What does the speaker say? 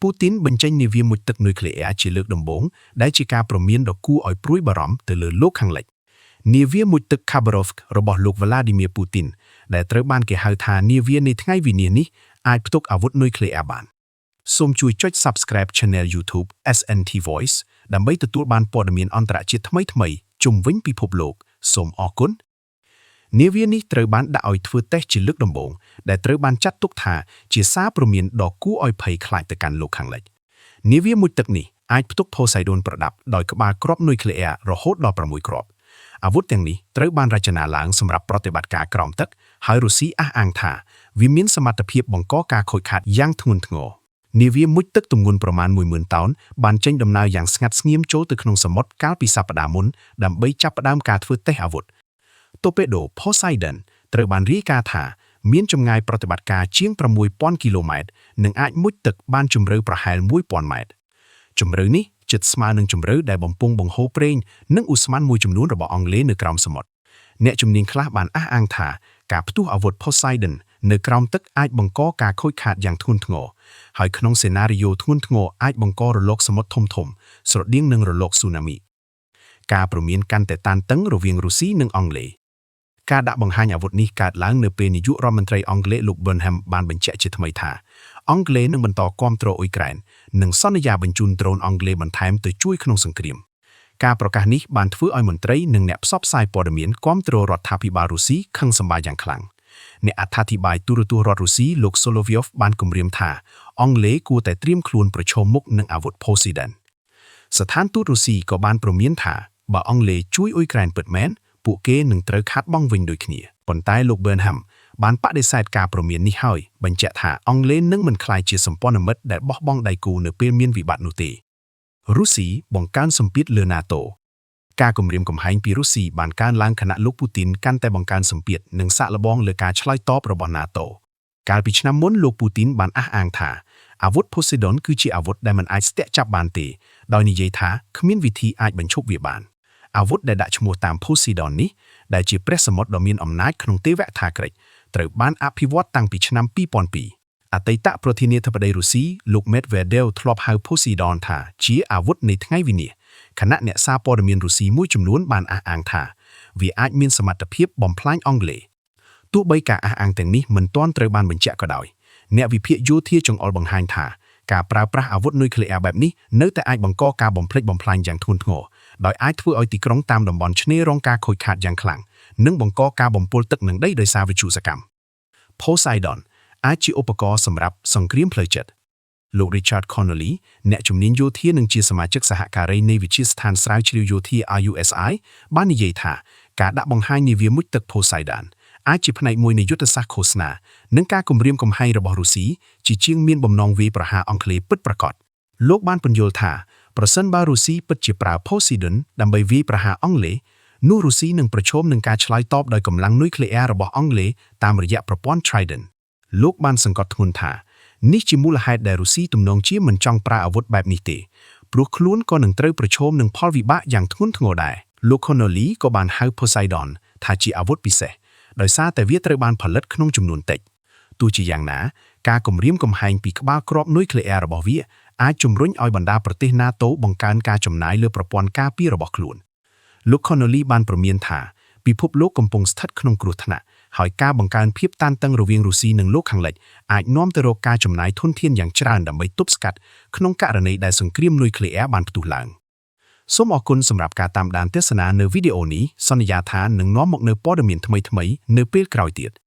ពូទីនបញ្ចេញនាវាមុជទឹកនុយក្លេអ៊ែរជាលើកដំបូងដែលជាការព្រមានដ៏គួរឲ្យព្រួយបារម្ភទៅលើលោកខាងលិចនាវាមុជទឹក Khabarovsk របស់លោកវ្លាឌីមៀពូទីនដែលត្រូវបានគេហៅថានាវានៃថ្ងៃវិនាសនេះអាចផ្ទុកអាវុធនុយក្លេអ៊ែរបានសូមជួយចុច Subscribe Channel YouTube SNT Voice ដើម្បីទទួលបានព័ត៌មានអន្តរជាតិថ្មីៗជុំវិញពិភពលោកសូមអរគុណនាវានេះត្រូវបានដាក់ឲ្យធ្វើតេស្តជាលើកដំបូងដែលត្រូវបានចាត់ទុកថាជាសារព្រមានដ៏គួរឲ្យភ័យខ្លាចទៅកាន់លោកខាងលិចនាវាមុជទឹកនេះអាចផ្ទុក Poseidon ប្រដាប់ដោយក្បាលគ្រាប់នុយក្លេអ៊ែររហូតដល់6គ្រាប់អាវុធទាំងនេះត្រូវបានរចនាឡើងសម្រាប់ប្រតិបត្តិការក្រោមទឹកហើយរុស្ស៊ីអះអាងថាវាមានសមត្ថភាពបង្កការខូចខាតយ៉ាងធ្ងន់ធ្ងរនាវាមុជទឹកទម្ងន់ប្រមាណ10,000តោនបានចេញដំណើរយ៉ាងស្ងាត់ស្ងៀមចូលទៅក្នុងសមុទ្រកាលពីសប្តាហ៍មុនដើម្បីចាប់ផ្ដើមការធ្វើតេស្តអាវុធ តូពេដូ Poseidon ត្រូវបានរាយការណ៍ថាមានចម្ងាយប្រតិបត្តិការជាង6000គីឡូម៉ែត្រនិងអាចមុជទឹកបានជម្រៅប្រហែល1000ម៉ែត្រជម្រៅនេះជិតស្មើនឹងជម្រៅដែលបំពង់បង្ហូរប្រេងនិងឧស្ម័នមួយចំនួនរបស់អង់គ្លេសនៅក្រោមសមុទ្រអ្នកជំនាញខ្លះបានអះអាងថាការផ្ទុះអាវុធ Poseidon នៅក្រោមទឹកអាចបង្កការខូចខាតយ៉ាងធ្ងន់ធ្ងរហើយក្នុងសេណារីយ៉ូធ្ងន់ធ្ងរអាចបង្ករលកសមុទ្រធំៗស្រដៀងនឹងរលកស៊ូណាមីការព្រមានកាន់តែតានតឹងរវាងរុស្ស៊ីនិងអង់គ្លេសការដាក់បង្ហាញអាវុធនេះកើតឡើងនៅពេលនាយករដ្ឋមន្ត្រីអង់គ្លេសលោក Burnham បានបញ្ជាក់ជាថ្មីថាអង់គ្លេសនឹងបន្តគាំទ្រអ៊ុយក្រែននិងសន្យាបញ្ជូនដ្រូនអង់គ្លេសបន្ថែមទៅជួយក្នុងសង្គ្រាមការប្រកាសនេះបានធ្វើឲ្យមន្ត្រីនិងអ្នកផ្សព្វផ្សាយព័ត៌មានគាំទ្ររដ្ឋាភិបាលរុស្ស៊ីខឹងសម្បាយ៉ាងខ្លាំងអ្នកអត្ថាធិប្បាយទូរទស្សន៍រដ្ឋរុស្ស៊ីលោក Solovyov បានគំរាមថាអង់គ្លេសគួរតែត្រៀមខ្លួនប្រឈមមុខនឹងអាវុធ Poseidon ស្ថានទូតរុស្ស៊ីក៏បានព្រមានថាបើអង់គ្លេសជួយអ៊ុយក្រែនពិតមែនពួកគេនឹងត្រូវខាតបង់វិញដូចគ្នាប៉ុន្តែលោក Burnham បានបដិសេធការព្រមាននេះហើយបញ្ជាក់ថាអង់គ្លេសនឹងមិនក្លាយជាសម្ព័ន្ធមិត្តដែលបោះបង់ដៃគូនៅពេលមានវិបត្តិនោះទេរុស្ស៊ីបង្កើនសម្ពាធលើ NATO ការគំរាមកំហែងពីរុស្ស៊ីបានកើនឡើងខណៈលោកពូទីនកាន់តែបង្កើនសម្ពាធនិងសាកល្បងលើការឆ្លើយតបរបស់ NATO កាលពីឆ្នាំមុនលោកពូទីនបានអះអាងថាអាវុធ Poseidon គឺជាអាវុធដែលមិនអាចស្ទាក់ចាប់បានទេដោយនិយាយថាគ្មានវិធីអាចបញ្ឈប់វាបានអាវុធដែលដាក់ឈ្មោះតាម Poseidon នេះដែលជាព្រះសមុទ្រដ៏មានអំណាចក្នុងទេវកថាក្រិកត្រូវបានអភិវឌ្ឍតាំងពីឆ្នាំ2002អតីតប្រធានាធិបតីរុស្ស៊ីលោក Medvedev ធ្លាប់ហៅ Poseidon ថាជាអាវុធនៃថ្ងៃវិនាសខណៈអ្នកសារព័ត៌មានរុស្ស៊ីមួយចំនួនបានអះអាងថាវាអាចមានសមត្ថភាពបំផ្លាញអង់គ្លេសទោះបីការអះអាងទាំងនេះមិនទាន់ត្រូវបានបញ្ជាក់ក៏ដោយអ្នកវិភាគយោធាចង្អុលបង្ហាញថាការប្រើប្រាស់អាវុធនុយក្លេអ៊ែរបែបនេះនៅតែអាចបង្កការបំផ្លិចបំផ្លាញយ៉ាងធ្ងន់ធ្ងរដោយអាចធ្វើឲ្យទីក្រុងតាមតំបន់ឆ្នេររងការខូចខាតយ៉ាងខ្លាំងនិងបង្កការបំពុលទឹកនិងដីដោយសារវិទ្យុសកម្ម Poseidon អាចជាឧបករណ៍សម្រាប់សង្គ្រាមផ្លូវចិត្តលោក Richard Connolly អ្នកជំនាញយោធានិងជាសមាជិកសហការីនៃវិទ្យាស្ថានស្រាវជ្រាវយោធា RUSI បាននិយាយថាការដាក់បង្ហាញនាវាមុជទឹក Poseidon អាចជាផ្នែកមួយនៃយុទ្ធសាស្ត្រឃោសនានិងការគំរាមកំហែងរបស់រុស្ស៊ីជាជាងមានបំណងវាយប្រហារអង់គ្លេសពិតប្រាកដលោកបានពន្យល់ថាប្រសិនបើរុស្ស៊ីពិតជាប្រើ Poseidon ដើម្បីវាយប្រហារអង់គ្លេសនោះរុស្ស៊ីនឹងប្រឈមនឹងការឆ្លើយតបដោយកម្លាំងនុយក្លេអ៊ែររបស់អង់គ្លេសតាមរយៈប្រព័ន្ធ Trident លោកបានសង្កត់ធ្ងន់ថានេះជាមូលហេតុដែលរុស្ស៊ីទំនងជាមិនចង់ប្រើអាវុធបែបនេះទេព្រោះខ្លួនក៏នឹងត្រូវប្រឈមនឹងផលវិបាកយ៉ាងធ្ងន់ធ្ងរដែរលោក Connolly ក៏បានហៅ Poseidon ថាជាអាវុធពិសេសដោយសារតែវាត្រូវបានផលិតក្នុងចំនួនតិចទោះជាយ៉ាងណាការគំរាមកំហែងពីក្បាលគ្រាប់នុយក្លេអ៊ែររបស់វាអាចជំរុញឲ្យបណ្ដាប្រទេស NATO បង្កើនការចំណាយលើប្រព័ន្ធការពាររបស់ខ្លួនលោក Connolly បានព្រមានថាពិភពលោកកំពុងស្ថិតក្នុងគ្រោះថ្នាក់ហើយការបង្កើនភាពតានតឹងរវាងរុស្ស៊ីនិងលោកខាងលិចអាចនាំទៅរកការចំណាយធនធានយ៉ាងច្រើនដើម្បីទប់ស្កាត់ក្នុងករណីដែលសង្គ្រាមនុយក្លេអ៊ែរបានផ្ទុះឡើងសូមអរគុណសម្រាប់ការតាមដានទស្សនានៅវីដេអូនេះសន្យាថានឹងនាំមកនូវព័ត៌មានថ្មីៗនៅពេលក្រោយទៀត។